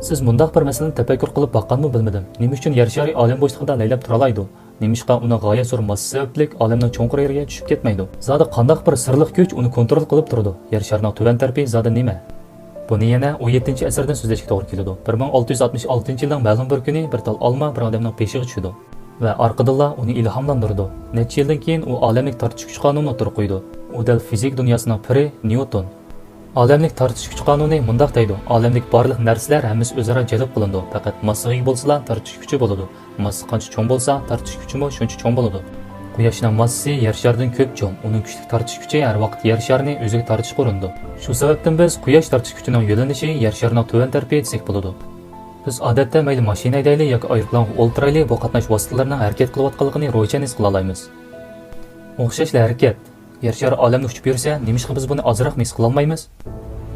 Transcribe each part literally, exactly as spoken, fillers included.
سىز مۇنداق بىر مەسىلىنى تەپەككۇر قىلىپ باققانمۇ بىلمىدىم، نېمە ئۈچۈن يەر شارى ئالەم بوشلۇقىدا لەيلەپ تۇرالايدۇ؟ نېمىشقا ئۇنىڭ غايەت زور ماسسىسى سەۋەبلىك ئالەمنىڭ چوڭقۇر يېرىگە چۈشۈپ كەتمەيدۇ؟ زادى قانداق بىر سىرلىق كۈچ ئۇنى كونترول قىلىپ تۇرىدۇ؟ يەر شارىنىڭ تۆۋەن تەرىپى زادى نېمە؟ بۇنى يەنە ئون يەتتىنچى ئەسىردىن سۆزلەشكە توغرا كېلىدۇ. بىر مىڭ ئالتە يۈز ئاتمىش ئالتىنچى يىلنىڭ مەلۇم بىر كۈنى بىر تال ئالما بىر ئادەمنىڭ بېشىغا چۈشىدۇ ۋە ئارقىدىنلا ئۇنى ئىلھاملاندۇرىدۇ. نەچچە يىلدىن كېيىن ئۇ ئالەملىك تارتىش كۈچ قانۇنىنى ئوتتۇرىغا قويىدۇ. ئۇ دەل فىزىكا دۇنياسىنىڭ پىرى نيۇتون. ئالەملىك تارتىش كۈچ قانۇنى مۇنداق دەيدۇ: ئالەمدىكى بارلىق نەرسىلەر ھەممىسى ئۆزئارا جەلپ قىلىنىدۇ، پەقەت ماسسىغا ئىگە بولسىلا تارتىش كۈچى بولىدۇ. ماسسا قانچە چوڭ بولسا، تارتىش كۈچىمۇ شۇنچە چوڭ بولىدۇ. قۇياشنىڭ ماسسىسى يەر شارىدىن كۆپ چوڭ، ئۇنىڭ كۈچلۈك تارتىش كۈچى ھەر ۋاقىت يەر شارىنى ئۆزىگە تارتىشقا ئۇرۇنىدۇ. شۇ سەۋەبتىن بىز قۇياش تارتىش كۈچىنىڭ يۆنىلىشى يەر شارىنىڭ تۆۋەن تەرىپى دېسەك بولىدۇ. بىز ئادەتتە مەيلى ماشىنا ھەيدەيلى ياكى ئايروپىلانغا ئولتۇرايلى، بۇ قاتناش ۋاسىتىلىرىنىڭ ھەرىكەت قىلىۋاتقانلىقىنى روشەن ھېس قىلالايمىز. ئوخشاشلا ھەرىكەت. يەر شارى ئالەمدە ئۇچۇپ يۈرسە، نېمىشقا بىز بۇنى ئازراقمۇ ھېس قىلالمايمىز؟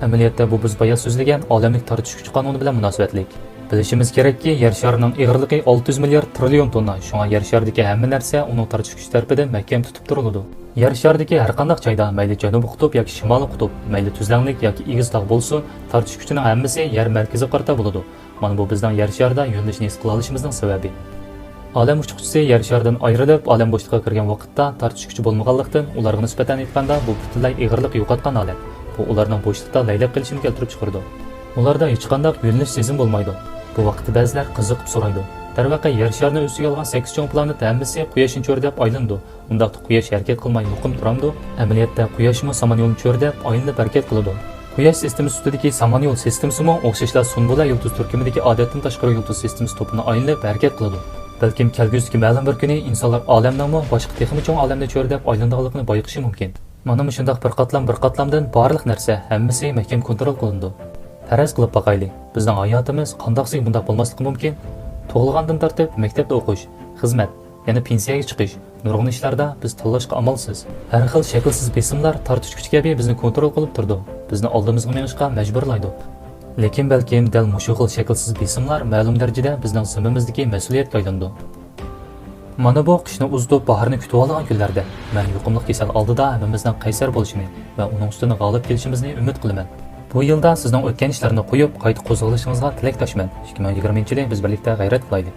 ئەمەلىيەتتە بۇ بىز بايا سۆزلىگەن ئالەملىك تارتىش كۈچى قانۇنى بىلەن مۇناسىۋەتلىك. بىلىشىمىز كېرەككى، يەر شارىنىڭ ئېغىرلىقى ئالتە يۈز مىليارد تىرىليون توننا، شۇڭا يەر شارىدىكى ھەممە نەرسە ئۇنىڭ تارتىش كۈچى تەرىپىدىن مەھكەم تۇتۇپ تۇرۇلىدۇ. يەر شارىدىكى ھەر قانداق جايدا، مەيلى جەنۇبىي قۇتۇپ ياكى شىمالىي قۇتۇپ، مەيلى تۈزلەڭلىك ياكى ئېگىز تاغ بولسۇن، تارتىش كۈچىنىڭ ھەممىسى يەر مەركىزىگە قارىتا بولىدۇ. مانا بۇ بىزنىڭ يەر شارىدا يۆنىلىشنى ھېس قىلالىشىمىزنىڭ سەۋەبى. ئالەم ئۇچقۇچىسى يەر شارىدىن ئايرىلىپ، ئالەم بوشلۇقىغا كىرگەن ۋاقىتتا تارتىش كۈچى بولمىغانلىقتىن، ئۇلارغا نىسبەتەن ئېيتقاندا، بۇ پۈتۈنلەي ئېغىرلىق يوقاتقان ھالەت. بۇ ئۇلارنىڭ بوشلۇقتا لەيلەپ قېلىشىنى كەلتۈرۈپ چىقىرىدۇ. ئۇلاردا ھېچقانداق يۆنىلىش سېزىمى بولمايدۇ. بۇ ۋاقىتتا بەزىلەر قىزىقىپ سورايدۇ، دەرۋەقە، يەر شارىنى ئۆز ئىچىگە ئالغان سەككىز چوڭ پلانېت ھەممىسى قۇياشنى چۆرىدەپ ئايلىنىدۇ. ئۇنداقتا قۇياش ھەرىكەت قىلماي مۇقىم تۇرامدۇ؟ ئەمەلىيەتتە قۇياشمۇ سامان يولىنى چۆرىدەپ ئايلىنىپ ھەرىكەت قىلىدۇ. قۇياش سىستېمىسى ئۈستىدىكى سامان يول سىستېمىسىمۇ ئوخشاشلا سۇنبۇلە يۇلتۇز تۈركۈمىدىكى ئادەتتىن تاشقىرى يۇلتۇز سىستېمىسى توپىنى ئايلىنىپ ھەرىكەت قىلىدۇ. بەلكىم كەلگۈسىدىكى مەلۇم بىر كۈنى ئىنسانلار ئالەمنىڭمۇ باشقا تېخىمۇ چوڭ ئالەمنى چۆرىدەپ ئايلىنىدىغانلىقىنى بايقىشى مۇمكىن. مانا مۇشۇنداق بىر قاتلام بىر قاتلامدىن بارلىق نەرسە ھەممىسى مەھكەم كونترول قىلىنىدۇ. پەرەز قىلىپ باقايلى، بىزنىڭ ھاياتىمىز قانداقسىگە بۇنداق بولماسلىقى مۇمكىن؟ تۇغۇلغاندىن تارتىپ مەكتەپتە ئوقۇش، خىزمەت، يەنە پېنسىيەگە چىقىش، نۇرغۇن ئىشلاردا بىز تاللاشقا ئامالسىز. ھەر خىل شەكىلسىز بېسىملار تارتىش كۈچى كەبى بىزنى كونترول قىلىپ تۇرىدۇ، بىزنى ئالدىمىزغا مېڭىشقا مەجبۇرلايدۇ. لېكىن بەلكىم دەل مۇشۇ خىل شەكىلسىز بېسىملار مەلۇم دەرىجىدە بىزنىڭ زىممىمىزدىكى مەسئۇلىيەتكە ئايلىنىدۇ. مانا بۇ قىشنى ئۇزىتىپ باھارنى كۈتۈۋالىدىغان كۈنلەردە، مەن يۇقۇملۇق كېسەل ئالدىدا ھەممىمىزنىڭ قەيسەر بولۇشىنى ۋە ئۇنىڭ ئۈستىدىن غالىپ كېلىشىمىزنى ئۈمىد قىلىمەن. بۇ يىلدا سىزنىڭ ئۆتكەن ئىشلارنى قويۇپ، قايتا قوزغىلىشىڭىزغا تىلەكداشمەن. ئىككى مىڭ يىگىرمىنچى يىلى بىز بىرلىكتە غەيرەت قىلايلى.